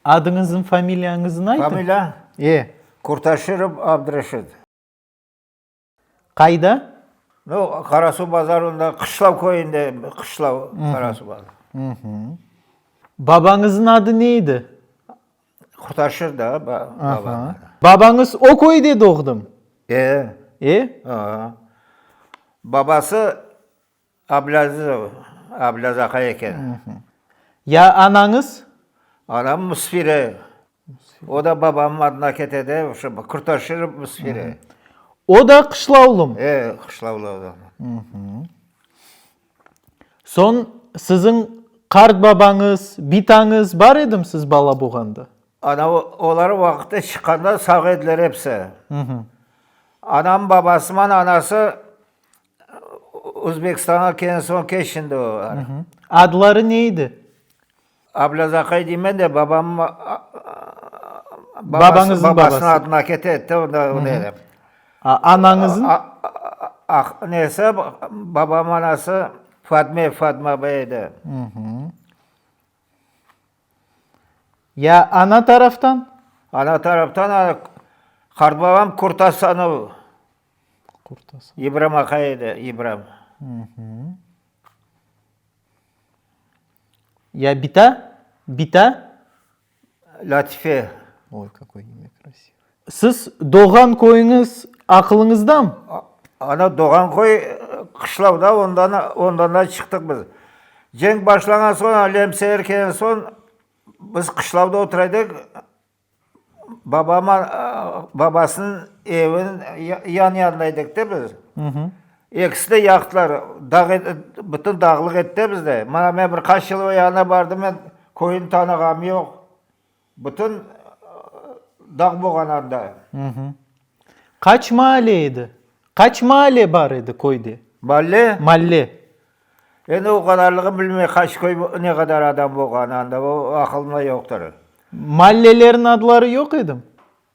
Adıñızın, familiyañızın aytıñ. Familiya? E. Kurtaşirov Abdreşid. Qayda? Nu, Qarasuvbazarında, Qışlav köyünde, Qışlav, Qarasuvbazar. Babañızın adı ne edi? Qurtaşır da babam. Babañız o köyde doğdımı? E. E? A. Babası Ablâzizov, Ablâz aqay eken. Ya anañız? Anam Musfire. O da babamnıñ adına kete de, şu Qurtaşırov Musfire. O da qışlavlımı? E, qışlavlı o da. Soñ siziñ qart babañız, bitañız bar edimi siz bala bolğanda? Ana, olar vaqıtı çıqqanda sağ ediler episi. Anam babasıman anası Özbekistanğa kelgen soñ keçindi olar. Adları ne edi? Ablâz aqay deymen de, babam Babañıznıñ babası. Babasınıñ adına kete edi, onda ne Anañıznıñ? Nesi, babamnıñ anası Fadme, Fadma abay edi. Ya ana taraftan? Ana taraftan qartbabam Kurtasanov. İbram aqay edi, İbram. Ya bita? Bita? Lâtife. Oy, kakoy imya krasivıy. Siz doğğan köyüñiz aqılıñızdamı? Ana, doğğan köy Qışlavda, ondan, ondan da çıqtıq biz. Cenk başlanğan soñ, Lemseler kelgen soñ, biz Qışlavda otura edik. Babam, babasınıñ eviniñ yan-yanında edik de biz. Ekisi de yaqtılar, dağ, bütün dağlıq edi de bizde. Mana men bir qaç yıl o yanına bardım, men köyni tanığanım yoq. Bütün dağ bolğan anda. Qaç maale edi? Qaç maale bar edi köyde? Malle? Malle. Endi o qadarlığını bilmey, qaç köy, ne qadar adam bolğanı anda, o aqılımda yoqtır. Mallelerniñ adları yoq edimi?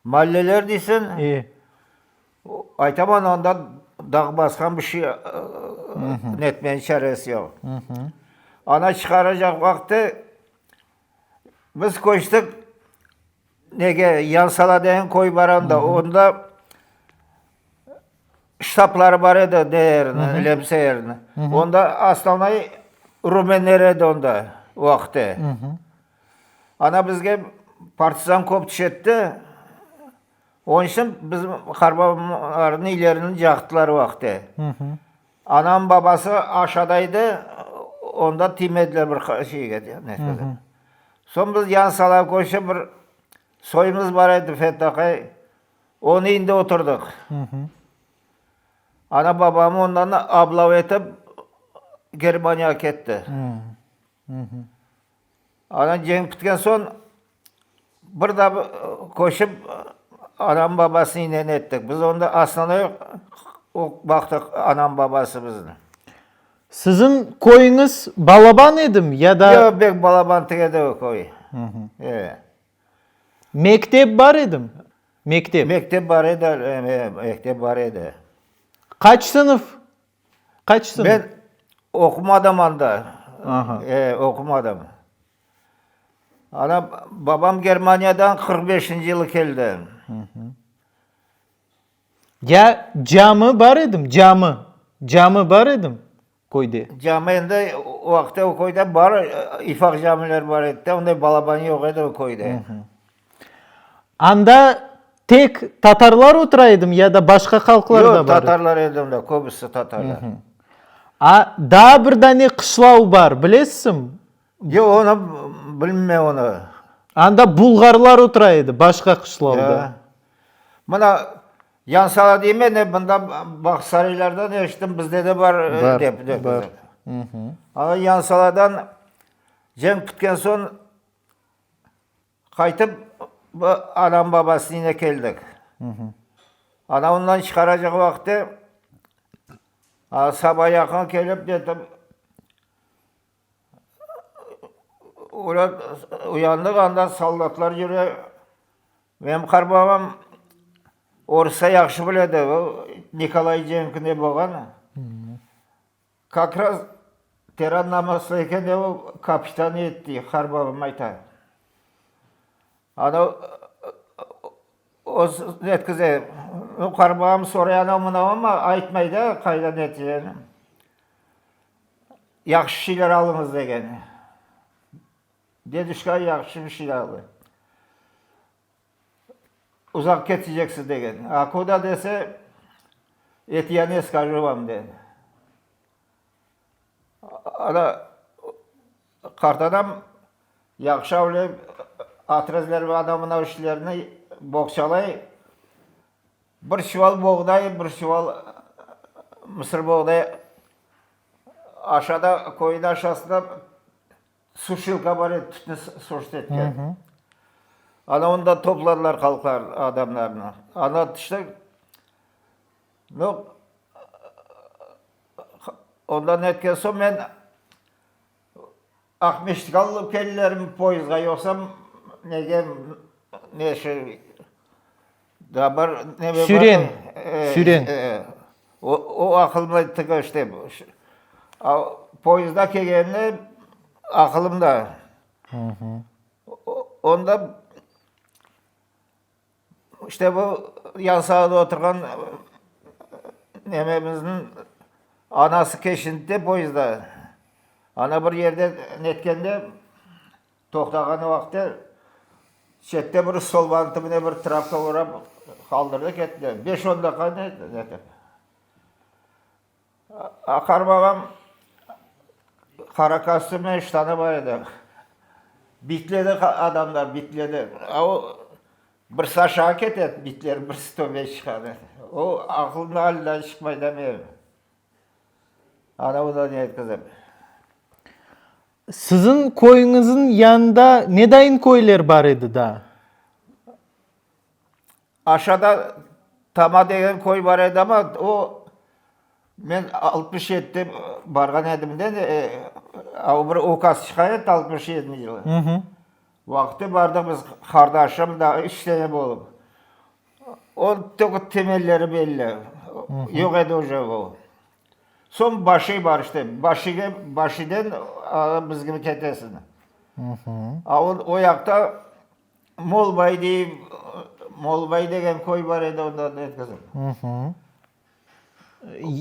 Malleler deysiñ? E. Aytaman, onda dağ basqan bir şey netmeniñ çaresi yoq. Ana çıqaracaq vaqtı biz köçtik nege, Yansala degen köy bar anda, onda ştabları bar edi nelerniñ, lemselerniñ. Onda osnovnoy rumenler edi onda o vaqıtte. Ana bizge partizan köp tüşetti, onıñ içün bizim qarbabamlarnıñ ilerini yaqtılar o vaqıtte. Anam babası aşağıda edi, onda tiymediler bir şeyge. Soñ biz Yansalağa köçip bir soyumız bar edi, Fethi aqay, onıñ iyinde oturdıq. Ana babam ondan ablav etip Germaniyağa ketti. Ana cenk bitken soñ bir daa köçip anam babasını inen ettik. Biz onda osnovnoy baqtıq anam babası bizni. Siziñ köyüñiz balaban edimi ya da? Yoq, pek balaban edi o köy. E. Mektep bar edimi? Mektep. Mektep bar edi, mektep bar edi. Qaç sınıf Qaç sınıf? Men oqumadım anda. Aha. E, oqumadım. Ana, babam Germaniyadan 45-nci yılı keldi. Ya camı bar edimi, camı? Camı bar edimi köyde? Camı endi o vaqıtta o köyde bar, ifaq camiler bar edi de, onday balaban yoq edi o köyde. Anda tek tatarlar otura edimi ya da başqa halqlar da Yoq, bar edi? tatarlar edi onda, köbüsi tatarlar. A, daa bir dane qışlav bar, bilesizmi? Yoq, onı bilmem onı. Anda bulğarlar otura edi, başqa qışlavda. Ya. Mına, Yansala deymen, ne, mında Bağsaraylardan eşittim, bizde de bar, Bar, dep, dep. bar. Ana Yansaladan cenk bitken soñ Qaytıp, anam babasınıñ keldik. Ana ondan çıqaracaq vaqıtte, saba yaqın kelip, dedim, uyandıq, anda soldatlar yüre. Menim qarbabam orusça yahşı biledi, o Nikolay cenkinde bolğan. Kak raz teran namazda eken de o kapitan etti, qarbabam ayta. Ana öz netkize, nu, qarbağam soray anav-mınav amma aytmay da qayda neteceni. Yahşı şeyler alıñız degen. Deduşka yahşı bir şeyler aldı. Uzaq keteceksiz degen. A kuda dese, et ya ne skajı vam degen. Ana qartanam yahşı avle otrezler ve anav-mınav işlerini boğçalay. Bir çuval boğday, bir çuval mısır boğday aşağıda, köyniñ aşağısında Suşilka bar edi, tütün suşit etken. Ana onda topladılar halqlar, adamlarnı. Ana işte, nu, ondan etken soñ men Aqmescitke alıp keldiler poyezdğa, yoqsam nege, ne şey, daa bir neme bar. Süren, Süren. O, o aqılımda tek işte, poyezdda kelgende aqılımda. Onda işte bu yan sağda oturğan nememizniñ anası keçindi de poyezdda. Ana bir yerde netkende, Toqtağan vaqıtta çette bir stolbanıñ tübüne bir trapka orap qaldırdı, ketti. Beş-on daqqa netip. Aqar babam qara kostümnen ştanı bar edi. Bitledi adamlar, bitledi. A o birisi aşağı kete, bitler, birisi töbe çıqa. O aqılımdan alâ daa çıqmay da menim. Ana bundan netkizip. Siziñ köyüñizniñ yanında ne dayın köyler bar edi daa? Aşağıda Tama degen köy bar edi, amma o, men 67-de barğan edim de, o bir ukaz çıqa edi 67-nci yılı. Vaqıtı bardıq biz, qardaşım da üç sene bolıp. O tek temelleri belli, yoq edi uje o. Soñ Başiy bar işte, Başiyge, Başiyden bizge ketesiñ. A o, o yaqta Molbay dey, Molbay degen köy bar edi, ondan etkizip.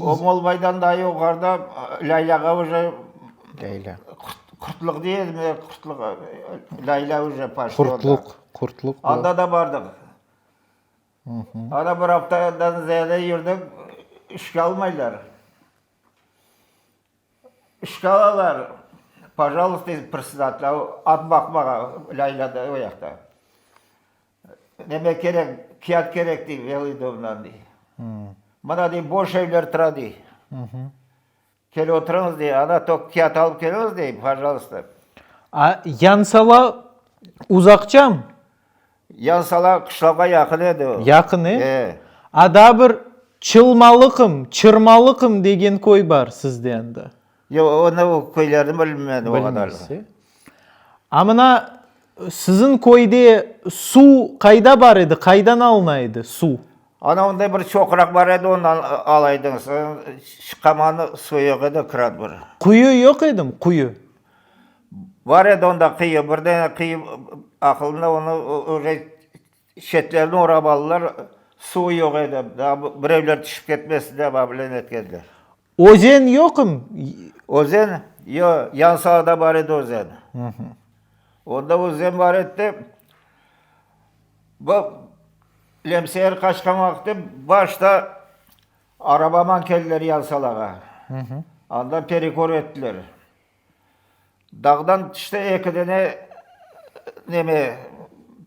O Molbaydan daa yuqarıda Lâylâğa uje Lâylâ. Qurtluq dey edi, Qurtluq, Lâylâ uje paştı. Qurtluq, Qurtluq. Anda da bardıq. Ana bir aftadan ziyade yürdik, işke almaylar. İşke alalar, pajalısta, dey predsedatel, at baqmağa Lâylâda, o yaqta. Neme kerek, kâğıt kerek, dey, Belıy domdan, dey. Mına, dey, boş evler tura, dey. Kel oturıñız, dey, ana, tok kâğıt alıp keliñiz, dey, pajalısta. A Yansala uzaqçam? Yansala qışlavğa yaqın edi o. Yaqın, e? E. A daa bir Çılmalıqım, Çırmalıqım degen köy bar sizde anda. Yoq, onı, o köylerni bilmeymen o qadar. Bilmeysiz, e? A mına siziñ köyde suv qayda bar edi, qaydan alına edi suv? Ana onda bir çoqraq bar edi, ondan alaydıñız. Çıqamanı suv yoq edi, kran bir. Quyu yoq edimi, quyu? Bar edi onda quyu, bir dane quyu aqılında onı uje çetlerini orap aldılar, suv yoq edi, daa birevler tüşip ketmesin dep abilen etkenler. Özen yoqm? Özen? Yoq, yan sağda bar edi özen. Onda özen bar edi de, bu Lemseyer qaçqan vaqıtta başta arabaman keldiler Yansalağa. Anda perekor ettiler. Dağdan tüşti eki dane neme,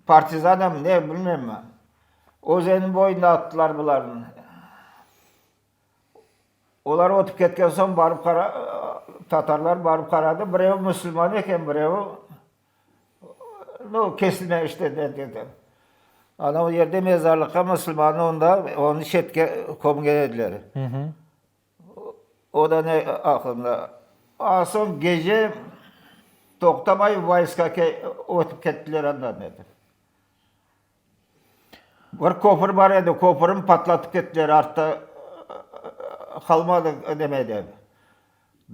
partizanam ne bilmem, özenniñ boyunda attılar bularnı. Olar ötip ketken soñ barıp qara, tatarlar barıp qaradı, birevi musulman eken, birevi, nu, kesilme işte, dedi. Ana o yerde mezarlıqqa musulmannı onda, onı çetke kömgen ediler. O da ne aqılında. A soñ gece toqtamay vayska ötip kettiler andan, dedi. Bir köpür bar edi, köpürini patlatıp kettiler, artta qalmadı neme de.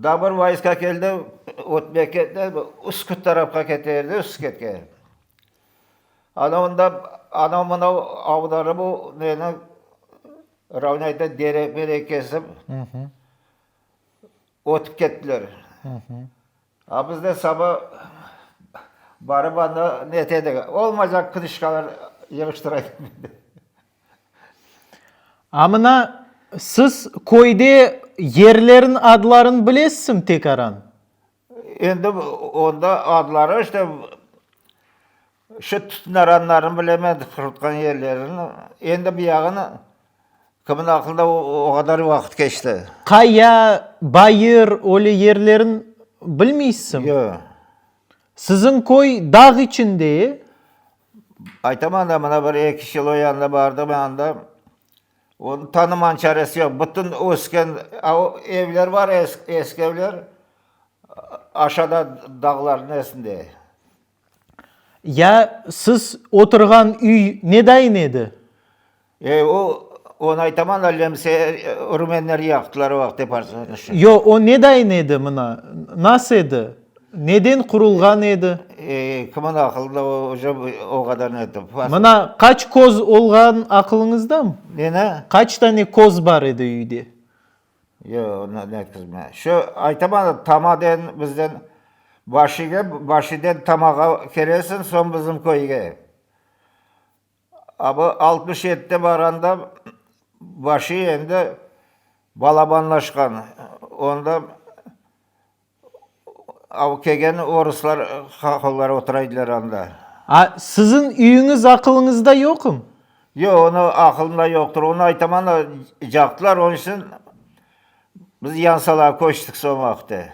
Daa bir vayska keldi, ötmek ketti, Üsküt tarafqa kete edi, Üskütke. Ana onda anav-mınav avdarıp o neni ravnâyda derek-merek kesip ötip kettiler. A biz de saba barıp anda ne etedik, olmaycaq knijkalar yığıştıra edik. A mına siz köyde yerlerin adlarını bilesizmi tekaran? Endi onda adları işte şu tütün aranlarını bilemen, qurutqan yerlerini. Endi bu yağını kimin aqlında o qadar vaqıt keçti. Qaya, bayır, öyle yerlerin bilmeysizmi? Yoq. Siziñ köy dağ içinde, e? Aytaman da, mına bir eki yıl o yanına bardım, anda onı tanıman çaresi yoq. Bütün ösken evler bar, eski evler, aşağıda dağlarnıñ nesinde. Ya siz oturğan üy ne dayın edi? E, o, onı aytaman da, lemse rumenler yaqtılar o vaqıt departmanı. Yo, o ne dayın edi mına? Nasıl edi? Neden qurulğan edi? E, kimin aqılında o, uje o qadar ne etip. Mına qaç köz olğan aqılıñızdamı? Neni? Qaç tane köz bar edi üyde? Yo, onı ne etkizme. Şu aytaman, Tamaden bizden Başige, Başiden Tamağa kelesiñ, soñ bizim köyge. A bu altmış yedide barğanda başı endi balabanlaşqan. Onda av kelgen oruslar, hahollar otura ediler anda. A siziñ üyüñiz aqılıñızda yoqım? Yoq, onı aqılımda yoqtır. Onı aytaman da, caqtılar, onıñ içün biz Yansalağa köçtik soñ vaqıtı.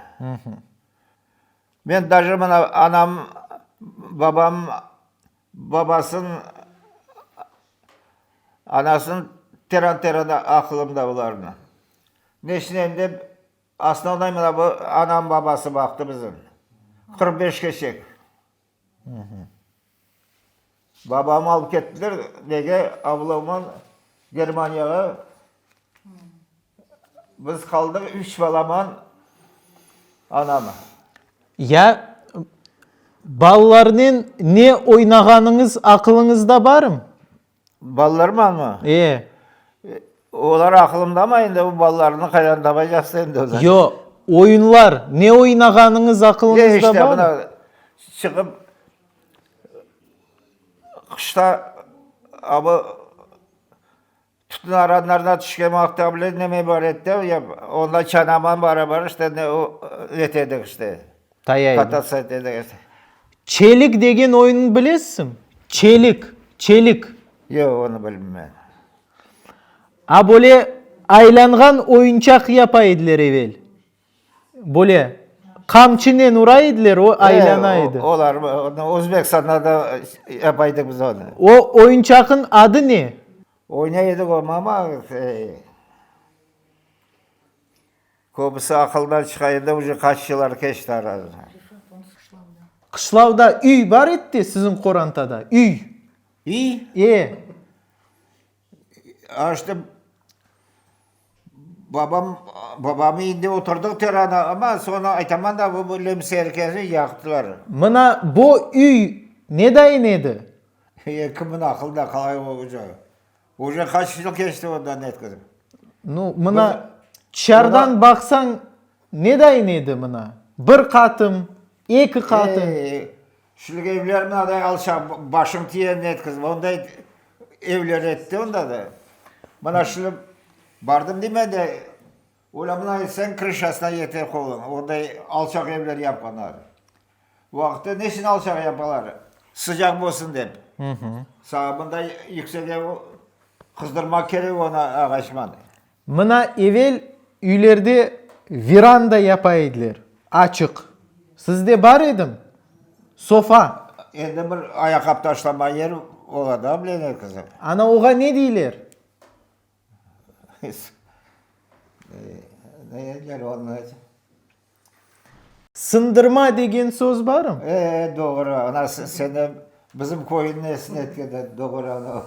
Men daje mına anam, babam Babasın, anasın teran-teran aqılımda bularnı. Neçün endi osnovnoy mına bu anam babası baqtı bizim. 45 keçek. Babamı alıp kettiler nege ablamman Germaniyağa. Biz qaldıq üç balaman anam. Ya balalarnen ne oynağanıñız aqılıñızda barmı? Balalarmanmı? E. Olar aqılımda ama endi bu balalarnı qaydan tapacaqsın endi olar. Yoq, oyunlar, ne oynağanıñız aqılıñızda işte, barmı? mına çıqıp qışta abı Tütün aranlarına tüşken vaqıtta bile neme bar edi de, ya onda çanaman barabar işte ne o et edik işte. Taya edi. Katatsa edik işte. Çelik degen oyunnı bilesiñ? Çelik, çelik. Yoq, onı bilmeymen. A böyle aylanğan oyunçaq yapa ediler evel. Böyle qamçınen ura ediler, o aylana edi. Olar, Özbekistanda da yapa edik biz onı. O oyunçaqnıñ adı ne? Oynay edik onı, amma köbüsi aqıldan çıqa endi, uje qaç yıllar keçti aradan. Qışlavda üy bar edi de siziñ qorantada, üy. Üy? E. A işte babam, babam indi oturdıq terana, amma soñra aytaman da, bu lemserkeni yaqtılar. Mına bu üy ne dayın edi? E, kimin aqılında qalay o uje? Uje qaç yıl keçti ondan etkizip. Nu, mına tışarıdan baqsañ ne dayın edi mına? Bir qatım, eki qatım. E, şilik evler mınaday alçaq, başıñ tiyen etkizip, onday evler etti onda da. Mına şilik bardım deymen de, öyle mına etseñ krışasına yete qoluñ, onday alçaq evler yapqanlar. Vaqıtta ne içün alçaq yapalar? Sıcaq bolsun dep. Sağa bunday yüksek ev qızdırmaq kerek onı ağaçman. Mına evel üylerde veranda yapa ediler, açıq. Sizde bar edimi? Sofa. Endi bir ayaqqap taşlama yer ola da, bilene qızım. Ana oğa ne deyler? Ne deyler onı? Sındırma degen söz barmı? E, doğru. Ana, sen bizim köyniñ nesini etkende, doğru ana.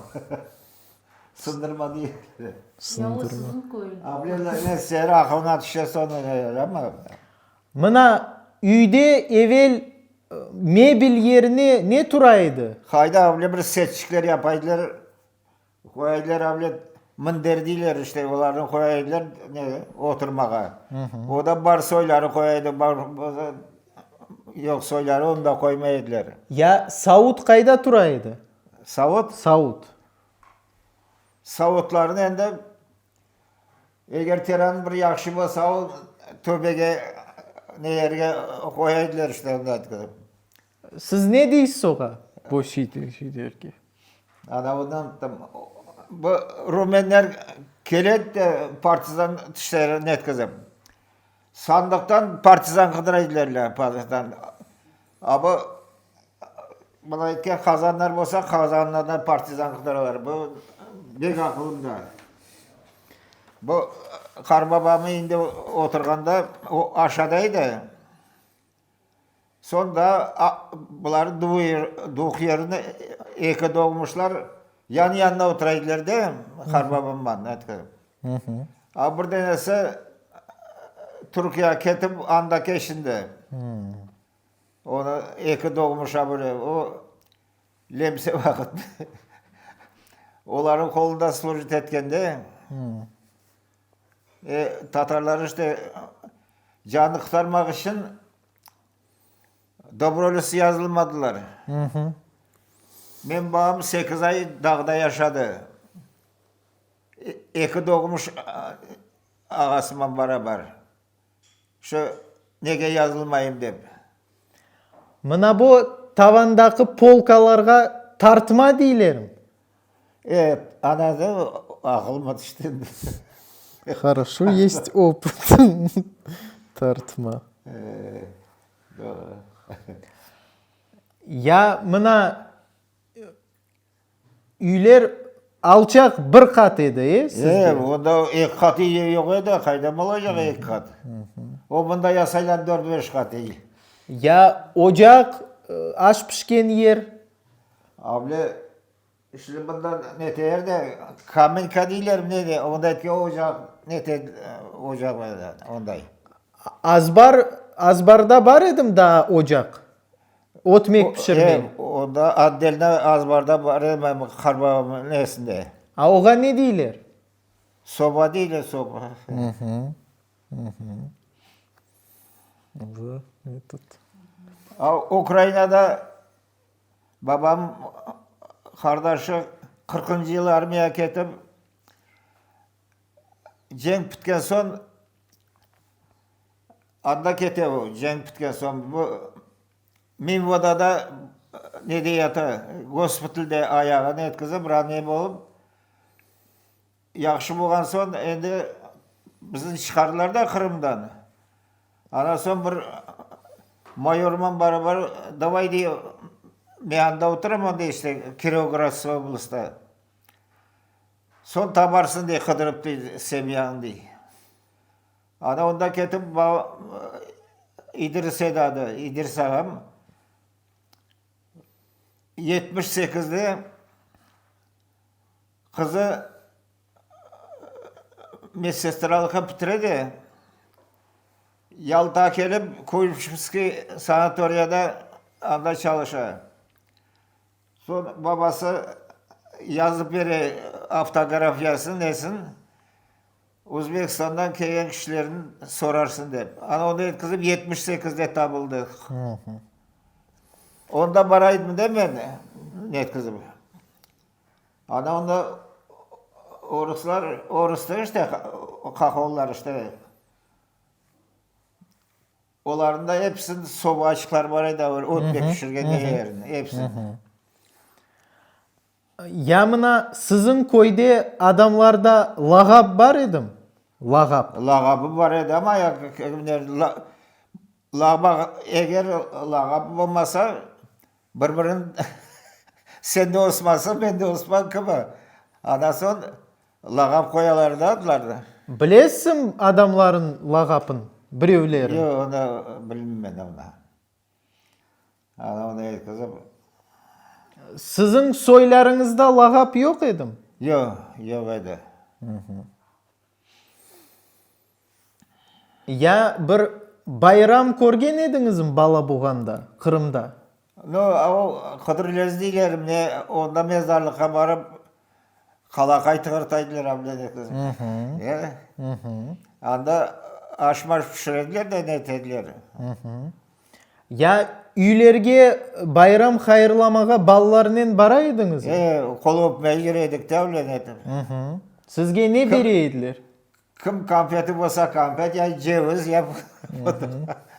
Sındırma deyler. Sındırma. Ya o siziñ köyün. A, bilem, ne seri aqılına tüşe soñra, amma. Mına, üyde evel. Mebel yerine ne tura edi? Qayda avle bir setçikler yapa ediler, qoya ediler avle minder deyler işte, olarnı qoya ediler ne, oturmağa. O da bar soyları qoya edi, bar yoq soyları onı da qoymay ediler. Ya savut qayda tura edi? Savut? Savut. Savutlarnı endi Eger teran bir yahşı bolsa, o töpege ne yerge qoya ediler işte onday etip. Siz ne deysiz oğa, bu şeylerge? Ana ondan bu rumenler keledi de partizan tişlerini etkizip. Sandıqtan partizan qıdıra ediler, partizan. A bu mına etken qazanlar bolsa, qazanlardan partizan qıdıralar. Bu bek aqılımda. Bu qarbabamnıñ endi oturğanda, o aşağıda edi. Soñ da bular duvq yerine eki doğmuşlar yan-yanına otura ediler de, qarbabamman. A bir denesi Türkiye ketip anda keçindi. Onı eki doğmuş abile, o lemse vaqıt olarnıñ qolunda slujit etkende, e, tatarlar işte canı qurtarmaq içün dobrovols yazılmadılar. Men babam sekiz ay dağda yaşadı. Eki doğmuş ağasıman barabar. Şu nege yazılmayım dep. Mına bu tavandaki polkalarğa tartma deylerim. E, ana da aqılıma tüşti endi. Horoşo, est opıt. Tartma. E, doğru. Ya mına Üyler alçaq bir qat edi, e, sizde? E, onda eki qat üy yoq edi, qaydan olacaq eki qat? O mında yasaylar dört-beş qat üy. Ya ocaq, aş pişken yer? Avle, şimdi mında nete edi, kamenka deylermi, ne de, onda etken ocaq, nete ocaq onday. Azbar, azbarda bar edim daa ocaq? Ötmek pişirmek. E, onda otdelno azbarda bar edi, men qarbabamnıñ nesinde. A oğa ne deyler? Soba deyler, soba. A Ukrainada babam qardaşı qırqıncı yılı armiyağa ketip, cenk bitken soñ, Anda kete o, cenk bitken soñ. Bu Minvodada nede yata, gospitalde ayağını etkizip, raneye bolıp, yahşı bolğan soñ, endi bizni çıqardılar da Qırımdan. Andan soñ bir mayorman barabar, davay dey, men anda oturam, anda işte, Kirovogradskiy oblastta. Soñ tabarsıñ dey, qıdırıp dey, semyanı dey. Ana onda ketip İdris edi adı, İdris ağam. 78-de qızı medsestralıqqa bitire de, Yaltağa kelip, Kuybışevskiy sanatoriyada anda çalışa. Soñ babası yazıp bere avtografiyasını, nesin. Özbekistandan kelgen kişilerni sorarsıñ dep. Ana onı etkizip 78-de tabıldı. Onda baraydım da men netkizip. Ana onda oruslar, oruslar işte, qaqollar işte. Olarnıñ da episiniñ sobaçıqları bar edi, ötmek pişirgen yerlerinde, episiniñ. Ya mına siziñ köyde adamlarda lağap bar edim? Lağap. Lağabı bar edi, amma lağap, eger lağap bolmasa, bir-birini sen de Osmansıñ, men de Osman kibi. Ondan soñ lağap qoyalar da adlarını. Bilesiñ adamların lağapın, birevlerin? Yoq, onı bilmeyim men onı. Ana onı etkizip. Siziñ soylarıñızda lağap yoq edim? Yoq, yoq edi. Ya bir. Bayram körgen ediñizmi Balabuğanda, Qırımda? No, o Qıdırlez deyler, mine, onda mezarlıqqa barıp, qalaqay tığırtaydılar amca qızım. Anda aş-maş pişirediler de, ne etediler. Ya üylerge bayram hayırlamağa balalarnen bara ediñizmi? E, qol öpmege kire edik de, öyle netip. Sizge ne bere ediler? Kim konfeti bolsa konfet, ya ceviz, ya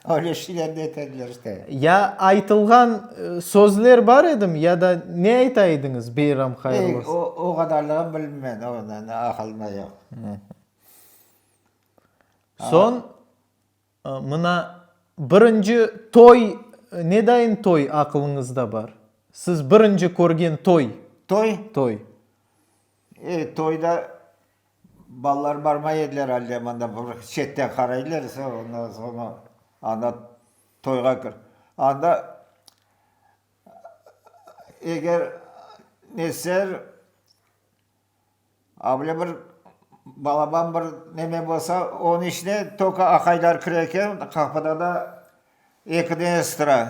öyle şeylerni etediler işte. Ya aytılğan sözler bar edimi, ya da ne ayta ediñiz beyram hayırlısı? O qadarlığını bilmem, ondan aqılımda yoq. Soñ, mına, birinci toy, ne dayın toy aqılıñızda bar? Siz birinci körgen toy? Toy? Toy. E, toyda Balalar barmay ediler alde mında bir çetten qaraydılar, ondan soñra anda toyğa kir. Anda eger netseler, a bile bir balaban bir neme bolsa, onıñ içine tolko aqaylar kire eken, qapıda da eki denesi tura.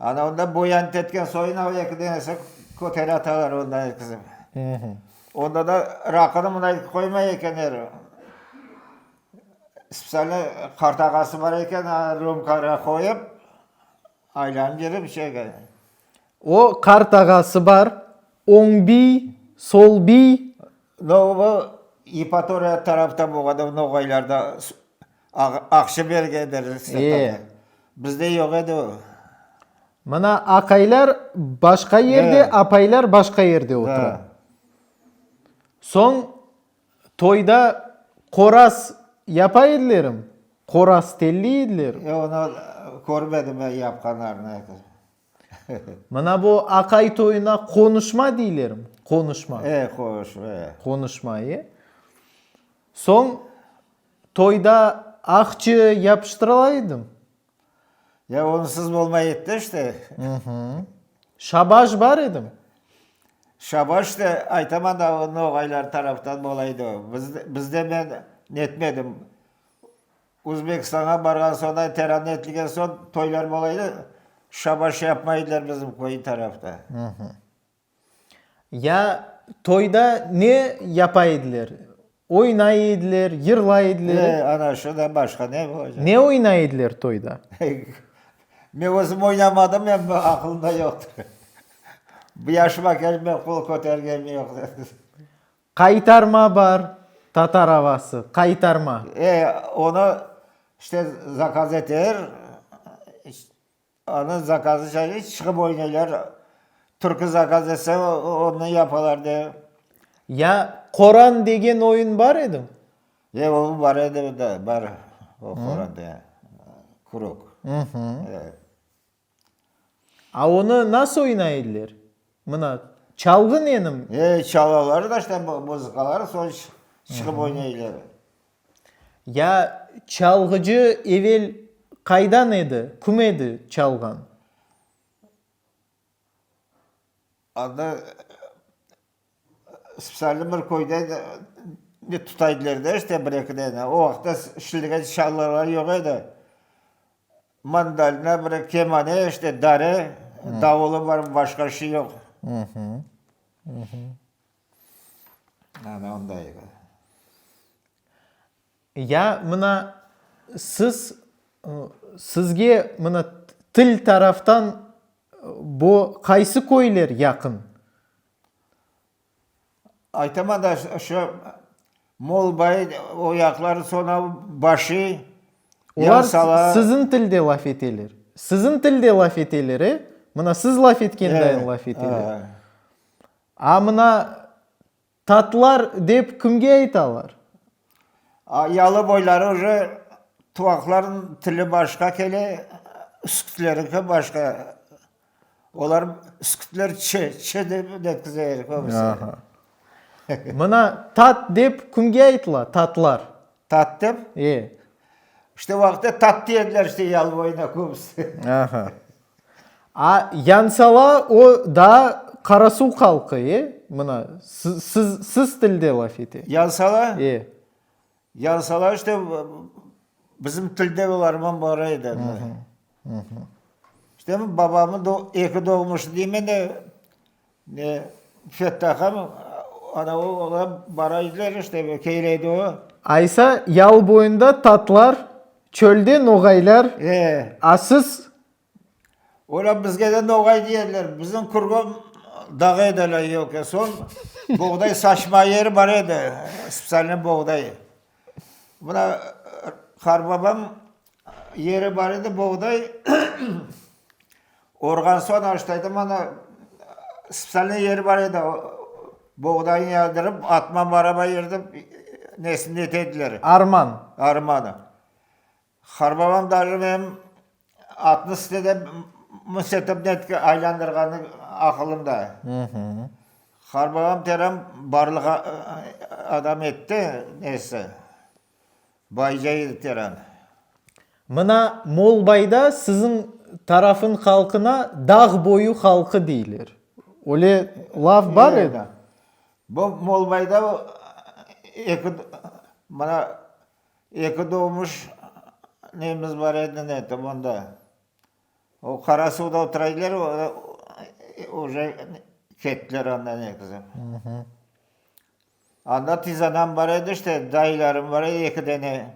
Ana onda boyanıp etken soyun al eki denesi kötere atalar ondan etkizip. Onda da raqını mınday qoymay ekenler. Spetsialno qart ağası bar eken, rümkağa qoyıp, aylanıp yürip içe eken. O qart ağası bar, oñ biy, sol biy. No, bu Yepatoriya tarafta bolğanda, noğaylarda Aqça bergenler E. Bizde yoq edi o. Mına aqaylar başqa yerde, apaylar başqa yerde otura. Soñ toyda qoraz yapa edilermi? Qoraz telli edilermi? E, onı körmedim men yapqanlarını. Mına bu aqay toyuna qonuşma deylermi? Qonuşma. E, qonuşma, e. Qonuşma, e. Soñ toyda aqçı yapıştırıla edim. Ya onısız bolmay edi de işte. Şabaş bar edim. Şabaş da aytaman da o noğaylar taraftan bola edi o. Bizde men netmedim. Uzbekistanğa barğan soñ, teran etilgen soñ toylar bola edi, şabaş yapmay ediler bizim köy tarafta. Ya toyda ne yapa ediler? Oynay ediler, yırlay ediler? E, ana şundan başqa ne olacaq? Ne oynay ediler toyda? Men özüm oynamadım, em aqılımda yoqtır. Bu yaşıma kelip men qol kötergenim yoq. Qaytarma bar, tatar avası, qaytarma. E, onı işte zakaz eter, Onıñ zakazı şay, çıqıp oynaylar, türkü zakaz etse, onı yapalar de. Ya qoran degen oyun bar edimi? E, o bar edi, da, bar, o qoran de, krug. E. A onı nasıl oynay ediler? Mına, çalğı nenim? E, çalalar da işte, muzıkalar, soñ çıqıp oynaylar. Ya çalğıcı evel qaydan edi, kim edi çalğan? Anda spetsialno bir köyden ne tutaydılar da işte bir-eki dane. O vaqıtta şimdiki çalğılar yoq edi. Mandolina, bir kemane, işte dare, davulı bar, başqa şey yoq. Ana onday. Ya mına siz, sizge mına til taraftan bu qaysı köyler yaqın? Aytaman da, şu Molbay o yaqları, soñra Başı, Olar siziñ tilde laf eteler. Siziñ tilde laf eteler, e? Mına siz laf etkendayın laf eteler. A mına tatlar dep kimge aytalar? A yalı boyları uje tuvaqlarnıñ tili başqa kele, üskütlerinki başqa. Olar üskütler ç, ç dep netkizeler köbüsi. Mına tat dep kimge aytıla, tatlar? Tat dep? E. İşte o vaqıtta tat deyediler işte yalı boyuna köbüsi. Aha. A Yansala o daa Qarasuv halqı, e? Mına, siz, siz tilde laf ete. Yansala? E. Yansala işte. Bizim tilde olarman bar edi. İşte babamın eki doğmuşı deymen de, ne, Fettaham, ana olar bara ediler işte, kele edi o. Aysa, yal boyunda tatlar, çölde noğaylar, a siz? Olar bizge de noğay deyerler. Bizim kurgom dağ edi öyle yelke. Soñ boğday saçma yeri bar edi, spetsialnıy boğday. Mına qarbabam yeri bar edi, boğday orğan soñ aştaydı mana spetsialnıy yeri bar edi, boğdaynı yağdırıp atman araba yerdip nesini nete ediler. Arman. Armanı. Qarbabam daje menim atnı sitede mısetip netke aylandırğanı aqılımda. Qarbabam terem barlıq adam etti, nesi, bayca edi terem. Mına Molbayda siziñ tarafıñ halqına dağ boyu halqı deyler. Öyle laf bar edi. Bu Molbayda eki, mına Eki doğmuş nemiz bar edi, ne etip onda. O Qarasuvda otura ediler, uje kettiler andan ekisi. Anda tizanam bar edi işte, dayılarım bar edi eki dene.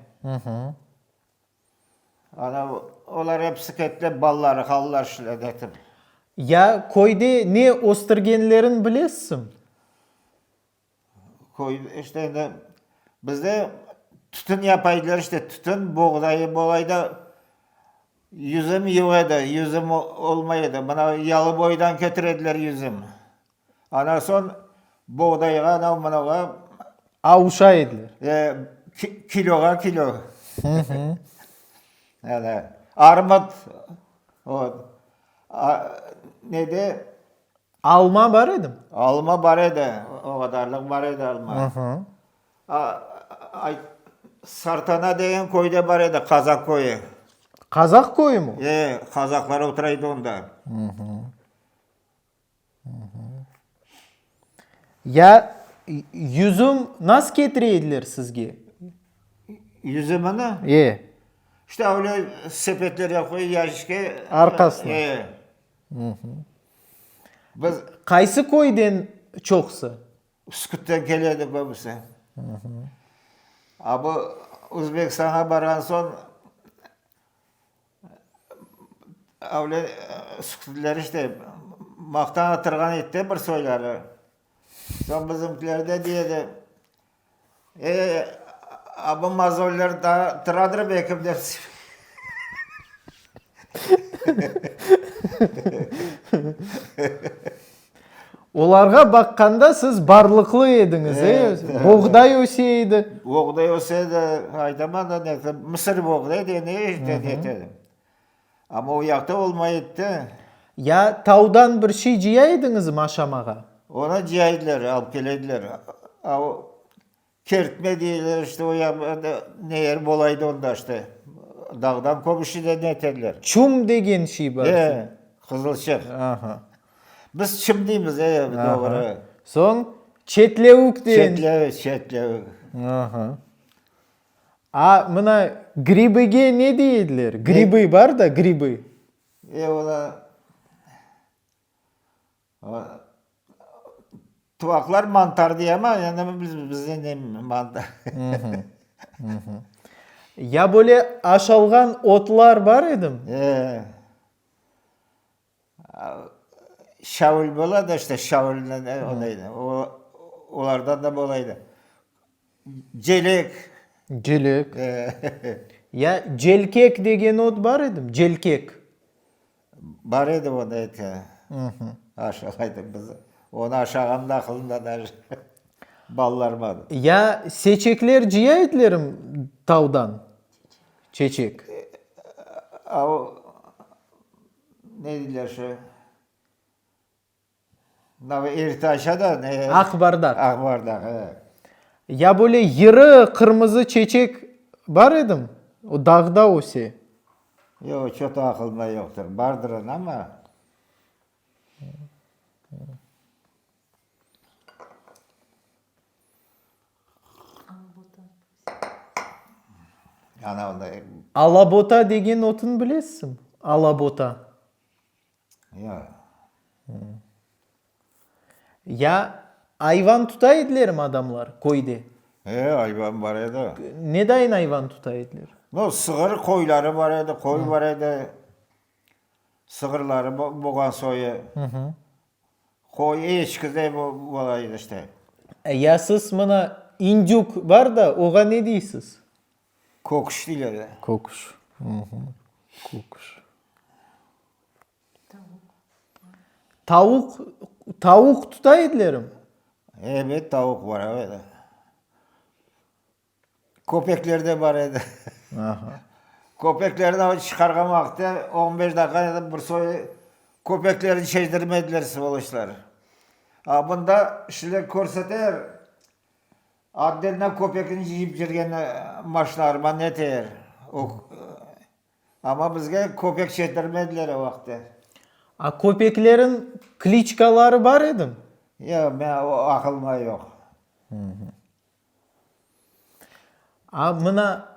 Ana olar episi kettiler, balaları qaldılar şöyle etip. Ya köyde ne östürgenlerin bilesiñ? Köy, işte endi bizde tütün yapaydılar, işte tütün, boğdayı bolay da, yüzüm yoq edi, yüzüm olmay edi. Mına Yalıboydan ketirediler yüzüm. Ana soñ boğdayğa, anav mınavğa. Avuşa ediler. E, kiloğa kilo. Ana, armut, vot, nede. Alma bar edimi? Alma bar edi, o qadarlıq bar edi alma. Sartana degen köyde bar edi, qazaq köyü. Qazaq köyümi? E, qazaqlar otura edi onda. Ya yüzüm nasıl ketire ediler sizge? Yüzümini? E. İşte öyle sepetlerge qoyıp, yaşke. Arqasına. E. Biz Qaysı köyden çoqsı? Üskütten kele edi köbüsi. A bu Özbekistanğa barğan soñ öyle üskütliler işte maqtana turğan edi de bir soyları. Soñ bizimkiler de dey edi, E, a bu mozoller daa turadır belkim dep. Olarğa baqqanda siz barlıqlı ediñiz, e? Boğday öse edi. Boğday öse edi, aytaman da, ne, mısır boğday de, ne edi. Amma o yaqta olmay edi. Ya tavdan bir şey cıya ediñizmi aşamağa? Onı cıya ediler, alıp kele ediler. A o kertme deyler, işte, o yaq ne yer bola edi onda, işte. Dağdan köp işi de ne etediler. Çum degen şey bar. E, qızılçıq. Aha. Biz çım deymiz, e, doğru. Soñ çetlevük degen. Çetlevük, çetlevük. Aha. A, mına, gribige ne dey ediler? Gribı bar da, gribı. E, ola, tuvaqlar mantar dey amma, endi biz, bizde ne mantar. Ya böyle aşalğan otlar bar edimi? E. Şavul bola da işte, şavulnen onaydı, olardan da bolaydı. Celek. Celek. Ya celkek degen ot bar edimi, celkek? Bar edi onı eti. Aşalaydı biz. Onı aşağan da aqılımda daje balalarıma. Ya seçekler cıya edilermi tavdan? Çeçek. A o ne deyler şu mına erte aça da ne Aq bardaq. Aq bardaq, e. Ya böyle yırı qırmızı çeçek bar edimi? O dağda öse. Yoq, o ço-to aqılımda yoqtır. Bardır amma. Ana onday. Alabota degen otun bilesiñ? Alabota. Yoq. Ya ayvan tuta edilermi adamlar köyde? E, ayvan bar edi. Ne dayın ayvan tuta ediler? No, sığır, qoyları bar edi, qoy bar edi. Sığırları bolğan soyu. Qoy, eçki de bola edi işte. Ya siz mına indük bar da, oğa ne deysiz? Köküş deyler. Köküş. Köküş. Tavuq, tavuq tuta edilermi? Ebet, tavuq bar edi. Köpekler de bar edi. Aha. Köpeklerni çıqarğan vaqıtta on beş daqqa edi, bir soy köpeklerni çezdirmediler, svoloçlar. A bunda şiler körseter, otdelno köpekni cıyıp cürgen maşinalarman neter. Amma bizge köpek çezdirmediler o vaqıtta. A köpeklerin kliçkaları bar edimi? Yoq, men o aqılımda yoq. A mına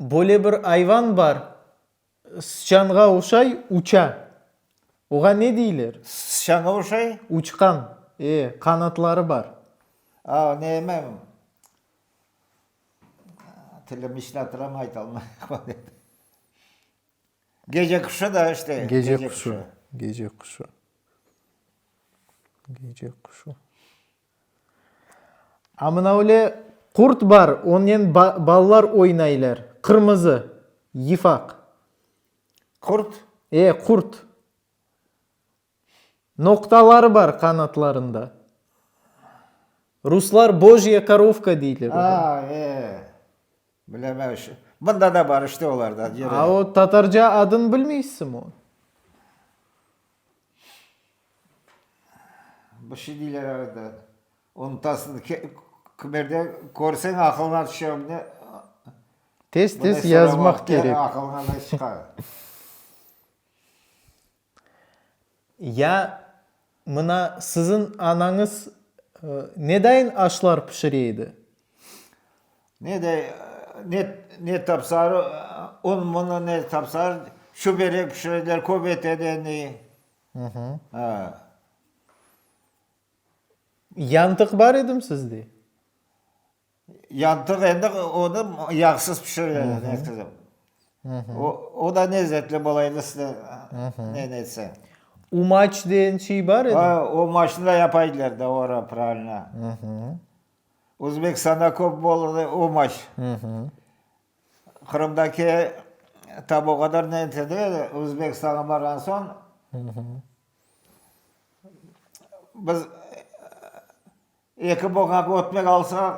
böyle bir ayvan bar, sıçanğa oşay, uça. Oğa ne deyler? Sıçanğa oşay? Uçqan, e, qanatları bar. A, neymi? Tilim içine tura, aytalmay. Gece quşu da işte. Gece quşu, gece quşu. Gece quşu. A mına öyle qurt bar, onen balalar oynaylar, qırmızı, yıfaq. Qurt? E, qurt. Noqtaları bar qanatlarında. Ruslar bojya korovka deyler oğa. A, e, bilemem. Mında da bar işte olarda. A o tatarca adını bilmeysizmi onıñ? Bir şey deyler arada. Unutasıñ. Kimerde körseñ aqılıña tüşer. Tez-tez yazmaq kerek. Aqılıña da çıqa. Ya mına siziñ anañız ne dayın aşlar pişire edi? Ne de, ne, ne tapsar, un munı ne tapsar, çüberek pişirediler, köbete de ne. Ha. Yantıq bar edimi sizde? Yantıq endi onı yağsız pişireler netkizip. O, o da lezzetli bola endi sizde ne netse. Umaç degen şey bar edi? Ha, umaçnı da yapa ediler, doğru, pravilno. Özbekistanda köp bolurdı umaç. Qırımdaki tabi o qadar ne etse de, Özbekistanğa barğan soñ biz Eki boğaq ötmek alsaq,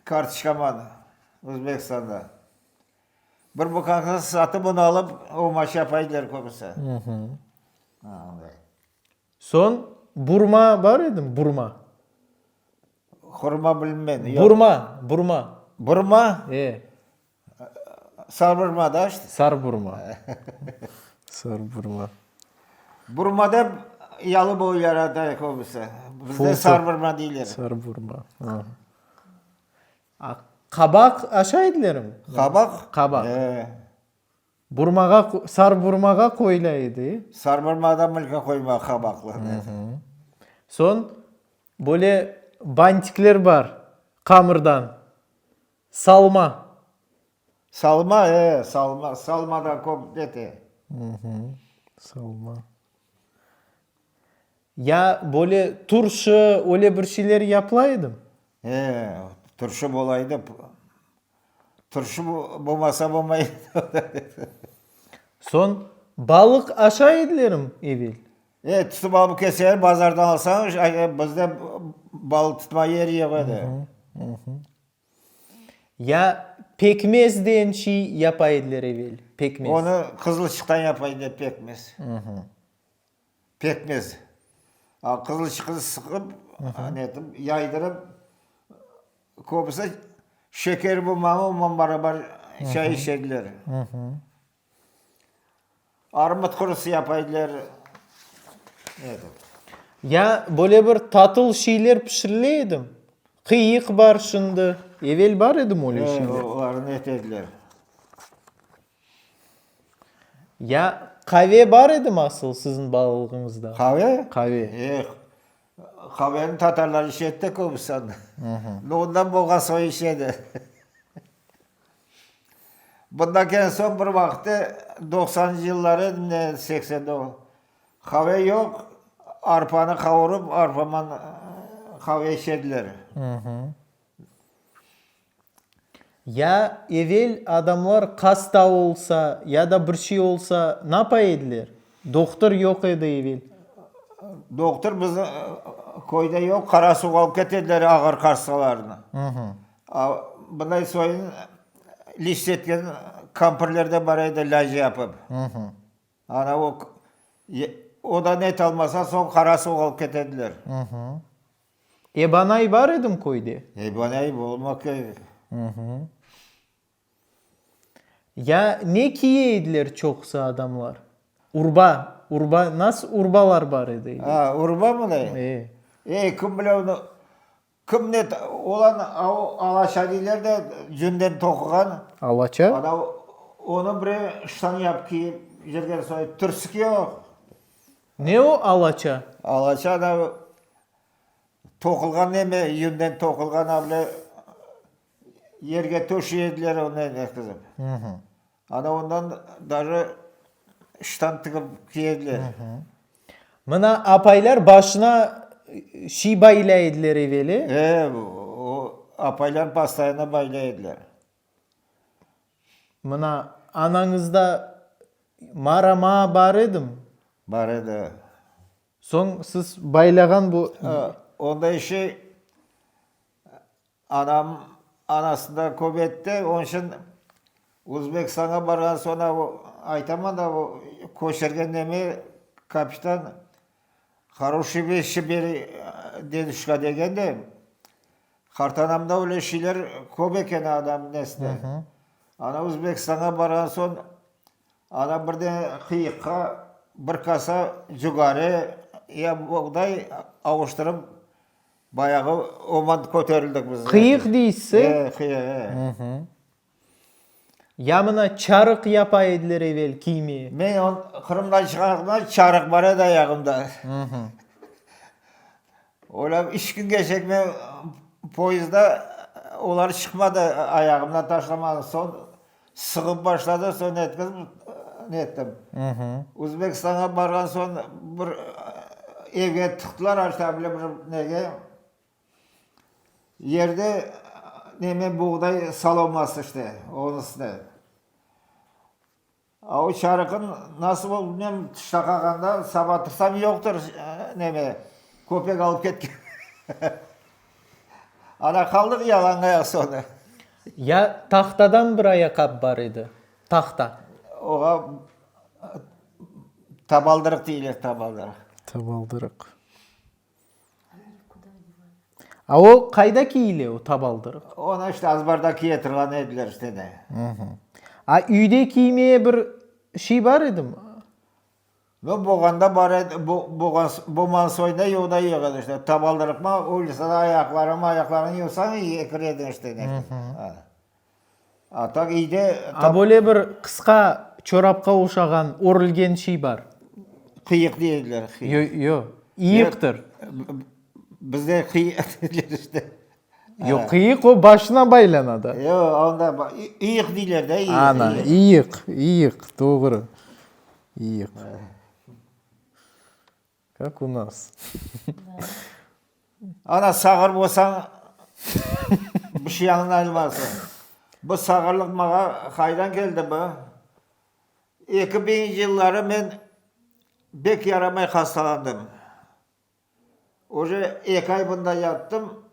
kartoçkaman Özbekistanda. Bir boğaqnı satıp, onı alıp, omaç yapaydılar köbüsi. Soñ, burma bar edimi, burma? Hurma bilmem. Yoq. Burma, burma. Burma? E. Sarburma da işte. Sarburma. Sarburma. Burma dep yalı boylara da köbüsi. Bizde sarburma deyler. Sarburma. A qabaq aşay edilermi? Qabaq? Qabaq. E. Burmağa, sarburmağa qoyula edi. Sarburmada mılka qoyma qabaqlı. Soñ böyle bantikler bar qamırdan. Salma. Salma, e, salma, salma da köp ete. Salma. Ya böyle turşı, öyle bir şeyler yapıla edimi? E, turşı bola edi. Turşı bolmasa bolmay edi. Soñ, balıq aşay edilermi evel? E, tutıp alıp kelseler, bazardan alsañ, bizde balıq tutma yeri yoq edi. Ya pekmez degen şey yapa ediler evel, pekmez. Onı qızılçıqtan yapa ediler, pekmez. Pekmez. Qızılçıqnı sıqıp, netip, yaydırıp, köbüsi şeker bulmamı, ondan barabar çay içe ediler. Armut qurusı yapa ediler. Ya böyle bir tatıl şeyler pişirile edi mi? Qıyıq bar şimdi. Evel bar edi mi öyle şeyler? Olarnı ete ediler. Ya qave bar edimi asıl siziñ balalığıñızda? Qave? Qave. Eh, qaveni tatarlar içedi de köbüsi anda. Ondan bolğan soy içedi. Bundan keyin soñ bir vaqıtı, doqsanıncı yılları edi, ne, 89, qave yoq, arpanı qavurıp, arpaman qave içediler. Ya evel adamlar hasta olsa, ya da bir şey olsa, napa ediler? Doqtor yoq edi evel. Doqtor bizim köyde yoq, Qarasuvğa alıp ketediler ağır hastalarnı. A bunday soyun liç etken kampirler de bar edi, lâc yapıp. Ana o, o da net almasa, soñ Qarasuvğa alıp ketediler. Ebanay bar edimi köyde? Ebanay olmaq kerek. Ya ne kiye ediler çoqusı adamlar? Urba, urba, nasıl urbalar bar edi? A, urba mı ne? E. E, kim bile onı, kim ne, olan o alaça deyler de, yünden toquğan. Alaça? Ana onı bire ştan yapıp kiyip yürgen soy, türsük yoq. Ne o alaça? Alaça da toqulğan neme, yünden toqulğan avle yerge töşey ediler onı etkizip. Ana ondan daje ştan tigip kiyediler. Mına apaylar başına şiy baylay ediler eveli. E, o apaylar postoyanno baylay ediler. Mına anañızda marama bar edimi? Bar edi. Soñ siz baylağan bu. Onday şey anam anasında köp etti, onıñ içün Özbekistanğa barğan soñ o aytaman da o köçürgen neme kapitan horoşiy veşçi beri deduşka degen de, qartanamda öyle şeyler köp eken adam nesinde. Ana Özbekistanğa barğan soñ ana birden qıyıqqa bir kasa cugari ya buğday avuştırıp Bayağı oman köterildik biz. Qıyıq deysiz? E, qıyıq, e. Ya mına çarıq yapa ediler evel kiymeye. Men on Qırımdan çıqarğanda çarıq bar edi ayağımda. Öyle üç kün keçek men poyezdda olar çıqmadı ayağımdan taşlamadı. Soñ sığıp başladı, soñ etkizip nettim. Özbekistanğa barğan soñ bir evge tıqtılar aşağı bile bir nege. Yerde neme buğday saloması işte, onıñ üstüne. A o çarıqın nasıl olıp bilmem, tışta qalğanda saba tursam yoqtır neme, köpek alıp ketken. Ana qaldıq yalanğayaq soñra. Ya tahtadan bir ayaqap bar edi, tahta. Oğa tabaldırıq deyler, tabaldırıq. Tabaldırıq. A o qayda kiyile o tabaldırıq? Onı işte azbarda kiye turğan ediler işte de. A üyde kiymeye bir şey bar edimi? No, boğanda bar edi, boğan, boman soyda yoq da yoq edi işte. Tabaldırıqma ulitsada ayaqlarıñ, ayaqlarıñ yuvsañ kire ediñ işte. A tak üyde. A böyle bir qısqa çorapqa oşağan örülgen şey bar. Qıyıq dey ediler, qıyıq. Yo, yo, iyıqtır. Bizde qıyıq deyler işte. Yoq, qıyıq o başına baylana da. Yoq, onda iyıq deyler de, iyıq. Ana, iyıq, iyıq, doğru, iyıq. Kak u nas. Ana, sağır bolsañ, bir şey añlaymazsıñ. Bu sağırlıq maña qaydan keldi bu? Eki biñinci yılları men bek yaramay hastalandım. Uje eki ay bunda yattım,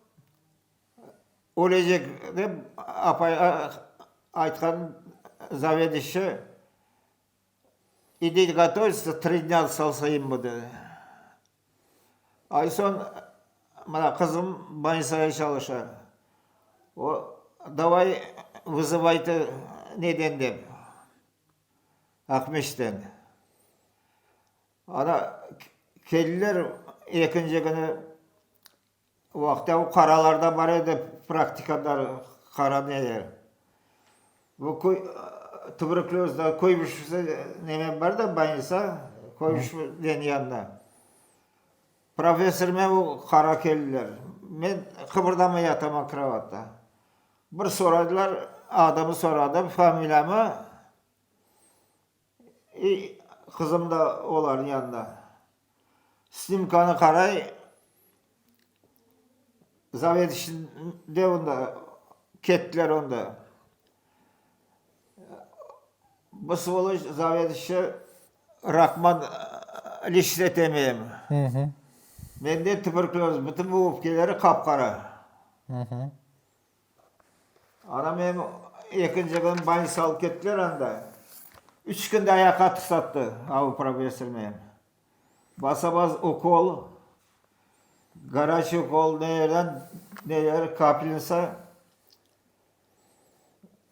ölecek dep apay aytqan zavedişçi, İdi gotovitsâ, tri dnâ salsa emu dedi. Ay soñ, mına qızım bolnitsada çalışa. O, davay vızıvayte neden dep, Aqmescitten. Ana, keldiler ekinci künü, Vaqta o qaralar da bar edi, praktikantlar, qara neler. Bu köy. Tuberkulözda Kuybışevde neme bar da, bolnitsa, Kuybışevden yanında. Professormen o qara keldiler. Men qıbırdamay yataman krovatta. Bir soradılar, adımı soradı, familiyamı, i qızım da olarnıñ yanında. Snimkanı qaray, zavedişinde onda, kettiler onda. Bu svoloç zavedişi Rahman liçit etemeyim. Mende tuberkulöz, bütün bu öpkeleri qap-qara. Ana meni ekinci kün bolnitsa alıp kettiler anda. Üç künde ayaqqa tursattı avu professor meni. Basa-bas ukol, goraçiy ukol, nelerden neler, kapelnitsa.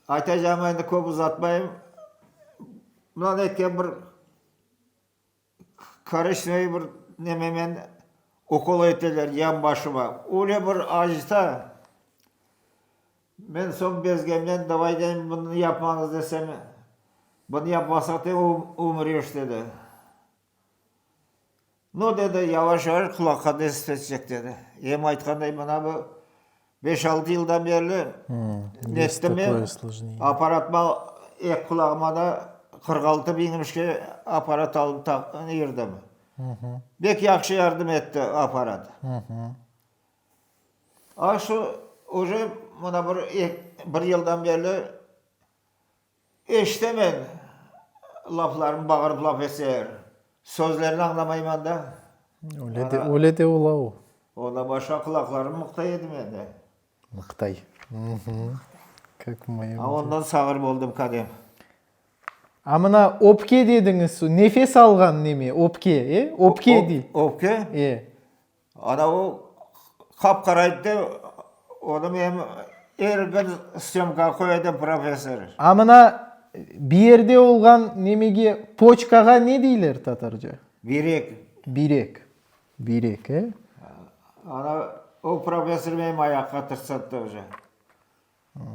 Aytacağım endi köp uzatmayım. Mına etken bir Korıçnıy bir nememen ukol eteler yan başıma. Öyle bir acıta. Men soñ bezgemden davay deyim bunı yapmañız desem, bunı yapmasaq dey umryeş dedi. Nu, dedi, yavaş-yavaş qulaqqa nesip etecek, dedi. Em aytqanday, mına bu beş-altı yıldan berli nettim men, apparatma eki qulağıma da 46 biñmişke apparat alıp yürdim. Bek yahşı yardım etti apparat. A şu uje mına bir, bir yıldan berli Eşitemen, laflarını bağırıp laf etseler, sözlerini añlamayman da. Öyle de, öyle de ola o. Ondan başqa qulaqlarım mıqtay edi mende. Mıqtay. Kak moyem. A ondan sağır boldım kadem. A mına öpke dediñiz, nefes alğan neme, öpke, e? Öpke dey. Öpke? E. Ana o qap-qara edi de, onı men er kün syomkağa qoya edim, professor. A mına bir yerde olğan nemege, poçkağa ne deyler tatarca? Birek. Birek. Birek, e? Ana o professor menim ayaqqa tırsattı uje.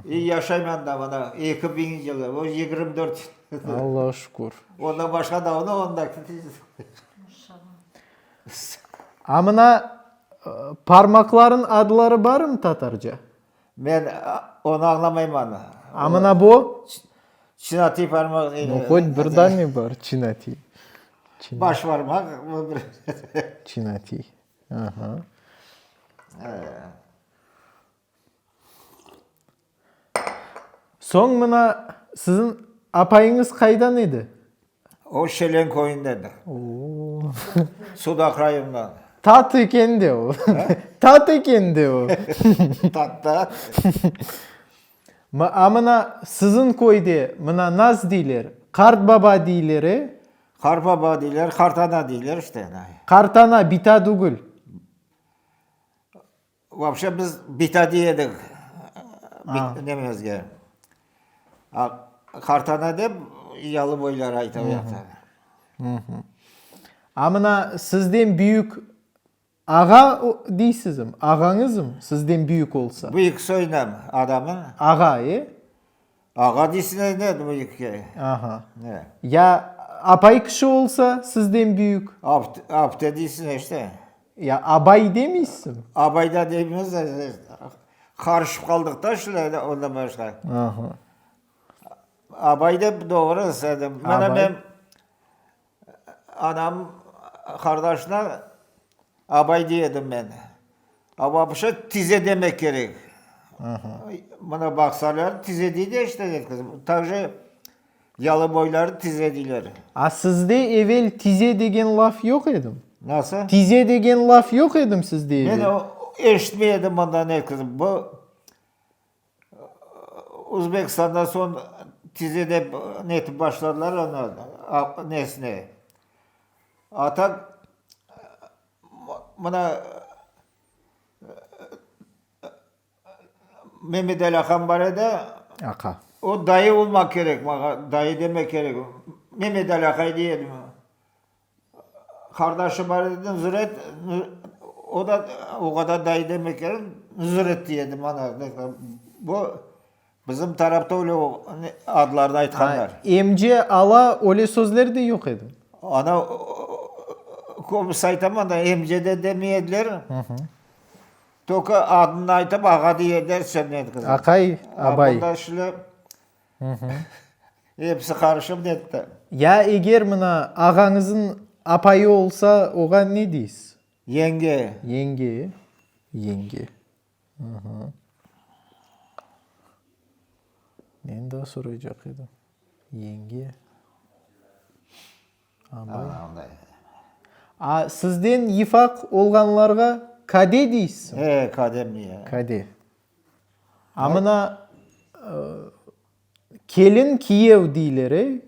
İ yaşayman da mına 2000 yılı, o 24. Allağa şükür. Ondan başqa da onı onda. A mına parmaqların adları barmı tatarca? Men onı añlamayman. A mına bu? Çinatiy parmaq. Nu, hoç bir dane bar, çinatiy. Baş parmaq. Çinatiy. Aha. Soñ mına siziñ apayıñız qaydan edi? O Şelen köyündendir. Sudaq rayonından. Tat eken de o. Tat eken de o. Tat da. A mına siziñ köyde mına nas deyler? Qart baba deyler, e? Qart baba deyler, qartana deyler işte. Qartana, bita tügül. Vapşe biz bita dey edik nememizge. Qartana dep yalı boyları ayta o yaqta. A mına sizden büyük ağa deysizmi, ağañızmı sizden büyük olsa? Büyük soynam adamın. Ağa, e? Ağa deysin ne büyükke. Aha. Ya apay kişi olsa sizden büyük? Apte deysin işte. Ya abay demeysiñ? Abay da deymiz, qarışıp qaldıq da şulay ondan başqa. Aha. Abay dep doğru söyledim. Mana men anam qardaşına abay dey edim men. A vapşe tize demek kerek. Mına baqsalar tize dey de işte, tak же Yalı boyları tize deyler. A sizde evel tize degen laf yoq edimi? Nasıl? Tize degen laf yoq edimi sizde evel? Men eşitmey edim bundan ne qızım. Bu Uzbekistandan soñ tize dep netip başladılar onı, nesine. A tak mına Memet Ali aqam bar edi. Aqa. O dayı olmaq kerek maña, dayı demek kerek. Memet Ali aqay dey edim. Qardaşı bar edi, Nuzuret, o da oğa da dayı demek kerek, Nuzuret dey edim ana. Bu. Bizim tarafta öyle adlarnı aytqanlar. Emce, ala öyle sözler de yoq edi. Ana, köbüsi aytaman da, emce de demey ediler. Tolko adını aytıp ağa dey ediler, sen ne qızım. Aqay, abay. Bunda şöyle episi qarışıp netti. Ya eger mına ağañızıñ apayı olsa, oğa ne deysiz? Yenge. Yenge, yenge. Aha. Neni daa soraycaq edim? Yenge. Abay. A sizden yıfaq olğanlarğa kade deysiz? E, kadem diye. Kade. A mına Kelin, kiyev deyler, e,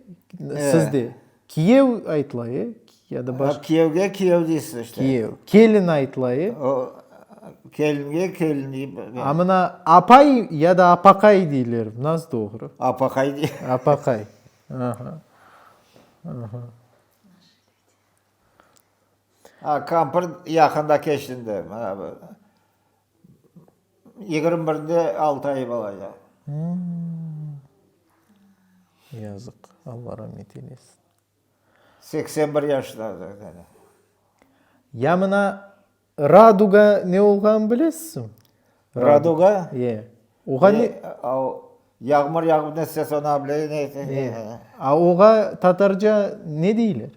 sizde? Kiyev aytıla, e? Ya da baş. Kiyevge kiyev deysiz işte. Kiyev. Kelin aytıla, e? O, kelinge kelin deyip. A mına apay ya da apaqay deyler, nasıl doğru? Apaqay dey. Apaqay. Aha. Aha. A, kampır yaqında keçindi. Mına bu. 21-nde altı ay bolacaq. Yazıq, Alla ramet eylesin. 81 yaşında. Ya mına raduga ne olğanın bilesizmi? Raduga? E. Oğa ne? Yağmur yağıp netse soña bile ne? E. A oğa tatarca ne deyler?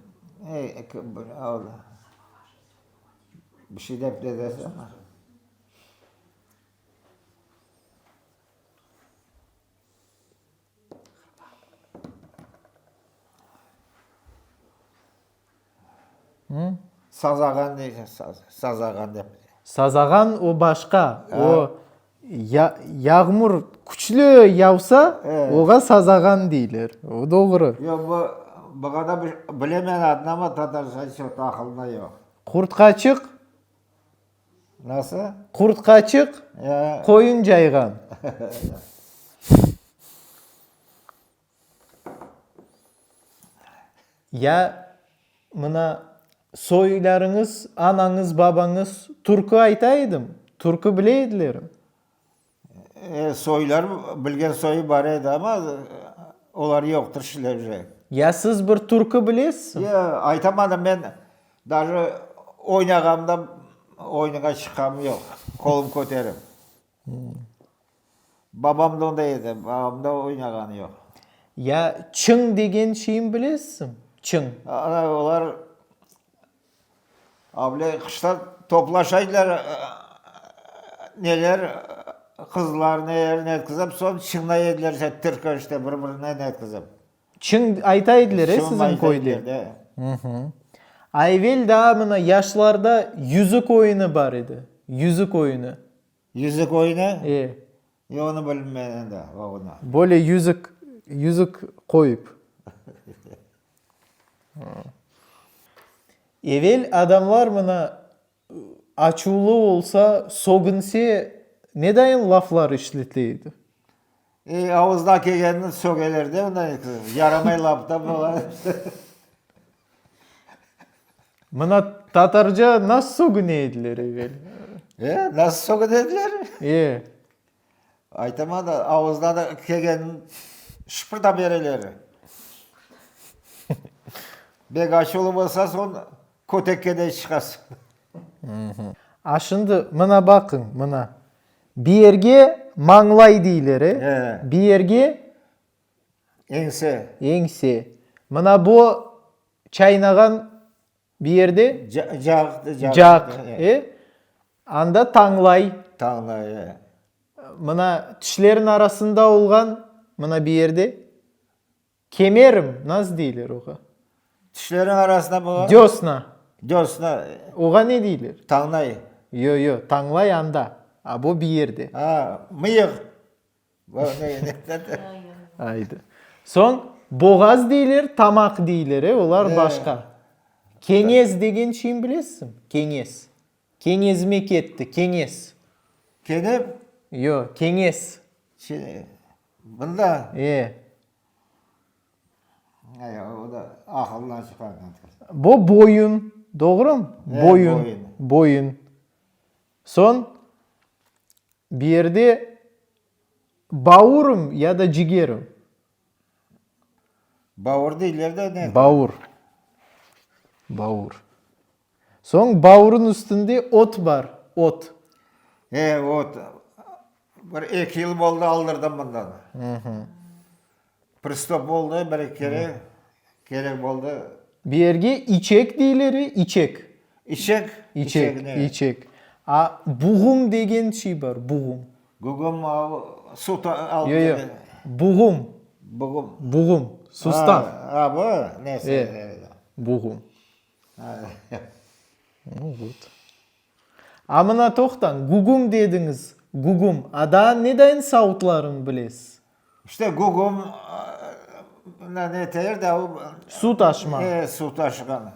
E, Bir şey dep dedesi ama. Sazağan deyler, sazağan dep. Sazağan o başqa, o yağmur küçlü yavsa, oğa sazağan deyler, o doğru. Yoq, bu, buğa da bilemen adını amma tatarca çoq aqılımda yoq. Qurtqaçıq. Nasıl? Qurtqaçıq, qoyun cayğan. Ya mına soylarıñız, anañız, babañız türkü ayta edim? Türkü bile edilermi? E, soylar, bilgen soyu bar edi, amma olar yoqtır şimdi uje. Ya siz bir türkü bilesizmi? Ya, aytamadım men, daje oynağanımda oyunğa çıqqanım yoq, qolum köterip. Babam da onday edi, babam da oynağanı yoq. Ya çıñ degen şeyni bilesizmi? Çıñ. Ana, olar avle qışta toplaşaydılar, neler, qızlar, neler netkizip, soñ çıñlay ediler, türkü işte bir-birine netkizip. Çıñ ayta ediler, e, siziñ köyde? A evel daa mına yaşlarda yüzük oyunı bar edi, yüzük oyunı. Yüzük oyunı? E. Yoq, onı bilmem endi, onı. Böyle yüzük, yüzük qoyıp. Evel adamlar mına açuvlı olsa, sögünse, ne dayın laflar işlete edi? E, avuzına kelgenini sögeler de, ondan yaramay laf da bola. Mına tatarca nasıl sögüne ediler evel? E, nasıl sögüne ediler? E. Aytama da, avuzına da kelgenini şıpırda bereler. Bek açuvlı bolsa, soñ kötekke de çıqasıñ. A şimdi mına baqıñ, mına. Bir yerge mañlay deyler, e? Bir yerge? Eñse. Eñse. Mına bu çaynağan bir yerde? Caq. Caq, e? Anda tañlay. Tañlay, e. Mına tişlerin arasında olğan, mına bir yerde? Kemerim, nasıl deyler oğa? Tişleriñ arasında bolğan? Dösna. Dösna. Oğa ne deyler? Tañlay. Yo, yo, tañlay anda, a bu bir yerde. A, mıyıq. Aydı. Soñ, boğaz deyler, tamaq deyler, e, olar başqa. Keñez degen şeyni bilesizmi? Keñez. Keñezime ketti, keñez. Kenep? Yo, keñez. Bunda? E. Ay, o da aqıldan çıqar. Bu boyun, doğrumı? E, Boyun, boyun. boyun. Soñ, bir yerde. Bavurım ya da cigerim? Bavur deyler de ne? Bavur. Bavur. Soñ bavurıñ üstünde ot bar, ot. E, ot. Bir eki yıl boldı aldırdım bundan. Pristop boldı bir eki kere, kerek boldı. Bir yerge içek deyler, e, içek. İçek? İçek, içek. A buğum degen şey bar, buğum. Gügüm suv alıp Yoq, yoq, buğum. Buğum. Buğum, sustav. A, bu, nesi? E, buğum. Nu, vot. A mına toqtañ, gügüm dediñiz, gügüm. A daa ne dayın savutlarını bilesiz? İşte gügüm, ne eter de o. Suv taşıma. E, suv taşığan.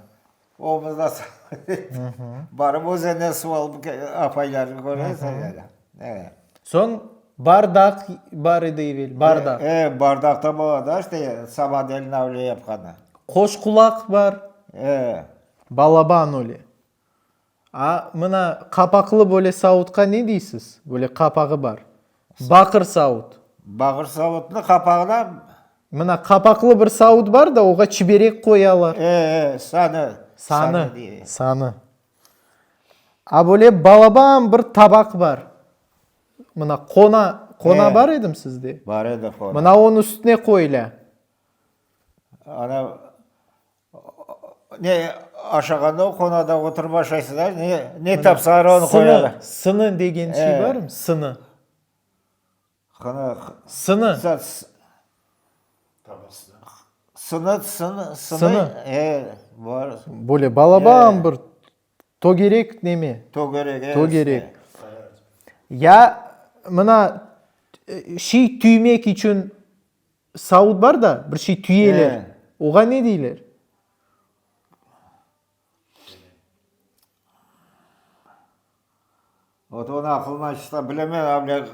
Omuzda barıp özenden suv alıp apaylarnı köresiñ. E. Soñ bardaq bar edi evel, bardaq. E, bardaq da bola da işte, saba delin avle yapqanı. Qoşqulaq bar. E. Balaban öyle. A, mına, qapaqlı böyle savutqa ne deysiz? Böyle qapağı bar. Baqır savut. Baqır savutnı qapağına. Mına, qapaqlı bir savut bar da, oğa çiberek qoyalar. E, e, sanı. Sanı, sanı. A böyle balaban bir tabaq bar. Mına, qona, qona bar edimi sizde? Bar edi qona. Mına, onıñ üstüne qoyula. Ana, Ne aşağanda o qonada oturıp aşaysızlar, ne, ne tapsalar onı qoyalar. Sını, sını degen şey barmı? Sını. Qını. Sını. Sını, sını, sını. E, bar. Böyle balaban bir tögerek neme? Tögerek, e. Tögerek. Ya mına şey tüymek içün Savut bar da, bir şey tüyeler. Oğa ne deyler? Vot onı aqılına çıqsa, bilemen, avle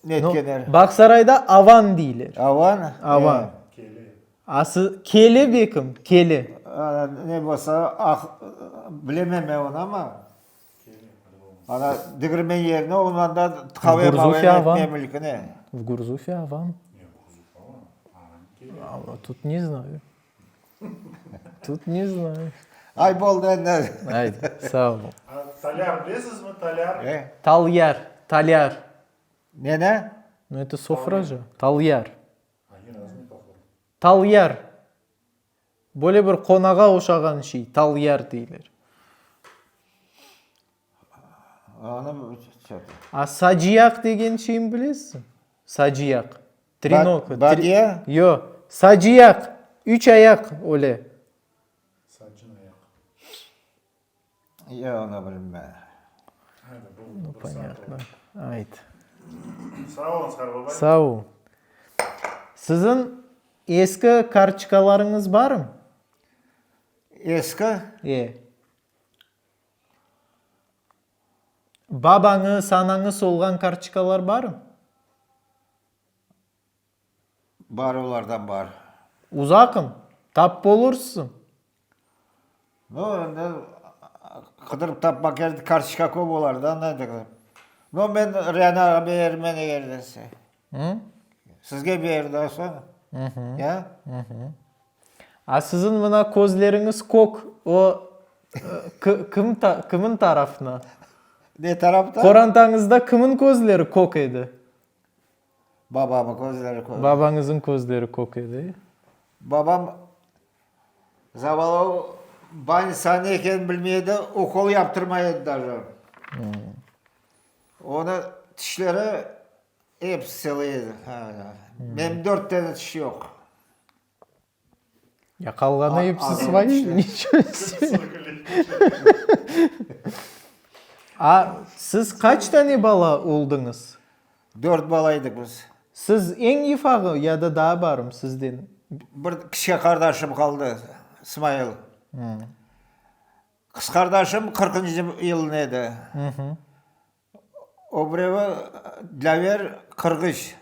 netkener. Bağsarayda avan deyler. Avan? Avan. Keli. Ası, keli bekim, keli. Ne bolsa, bilemen men onı amma. Ana, digirmen yerine ondan da qave mave etme mülküne. V Gurzufе avan. Тут не знаю. Тут не знаю. Ay, boldı endi. Aydı, sağ ol. Talyar bilesizmi, talyar? Talyar, talyar. Neni? Nu, eto sofra je. Talyar. Talyar. Böyle bir qonağa oşağan şey, talyar deyler. A sacıyaq degen şeyni bilesizmi? Sacıyaq. Trinoka. Badiye? Yoq. Sacıyaq. Üç ayaq öyle. Sacın ayaq. Yoq, onı bilmem. Nu, ponâtno. Ayt. Sağ oluñız, qartbabay. Sağ ol. Siziñ eski kartoçkalarıñız barmı? Eski? E. Babañız, anañız olğan kartoçkalar barmı? Bar, olardan bar. Uzaqım, tap bolursıñ. No, endi qıdırıp tapmaq kerek, kartoçka köp olardan endi. No, men Rianağa berermen eger dese. Sizge berdi soñ. Ya? A siziñ mına közleriñiz kök, o kim, kimin tarafına? Ne tarafta? Qorantañızda kimin közleri kök edi? Babamın közleri kök. Babañızıñ közleri kök edi. Babam zavallı bolnitsa ne ekenini bilmey edi, ukol yaptırmay edi daje. Onı tişleri episi sele edi. Menim dört tane tiş yoq. Ya qalğanı episi svoyi, niçego sebe. A siz qaç tane bala oldıñız? Dört bala edik biz. Siz eñ yufağı ya da daa barmı sizden? Bir kiçke qardaşım qaldı, İsmail. Qız qardaşım qırqıncı yılın edi. O birevi Dlâver 43.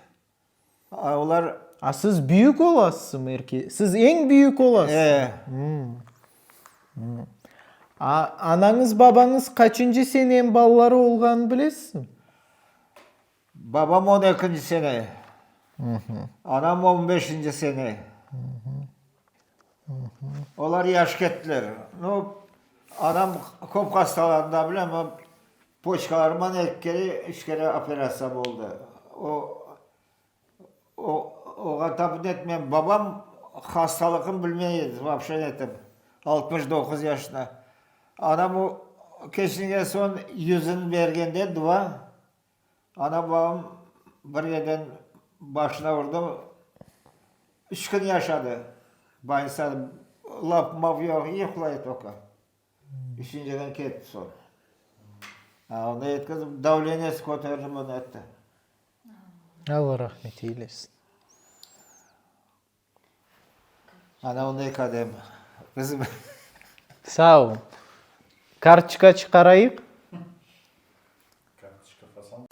Olar. A siz büyük olasızmı erke? Siz eñ büyük olasız? E. A anañız, babañız qaçıncı seneniñ balaları olğanını bilesizmi? Babam on ekinci sene. Anam on beşinci sene. Olar yaş kettiler. Nu, anam köp hastalandı, da bilem, o poçkalarıman eki kere, üç kere operatsiya boldı. O, o, oğa tap netmem. Babam hastalıqın bilmey edi, vapşe netip, 69 yaşında. Anam o keçingen soñ yüzün bergende dua, Ana-babam bir yerden başına urdı, üç kün yaşadı bolnitsada, laf-maf yoq, yuqlay toka. Üçünciden ketti soñ. Onı etkizip, davleniyesi köterildi, bunı etti. Alla rahmet eylesin. Ana onday kadem. Bizim. Sağ ol. Kartoçka çıqarayıq. Kartoçka fason.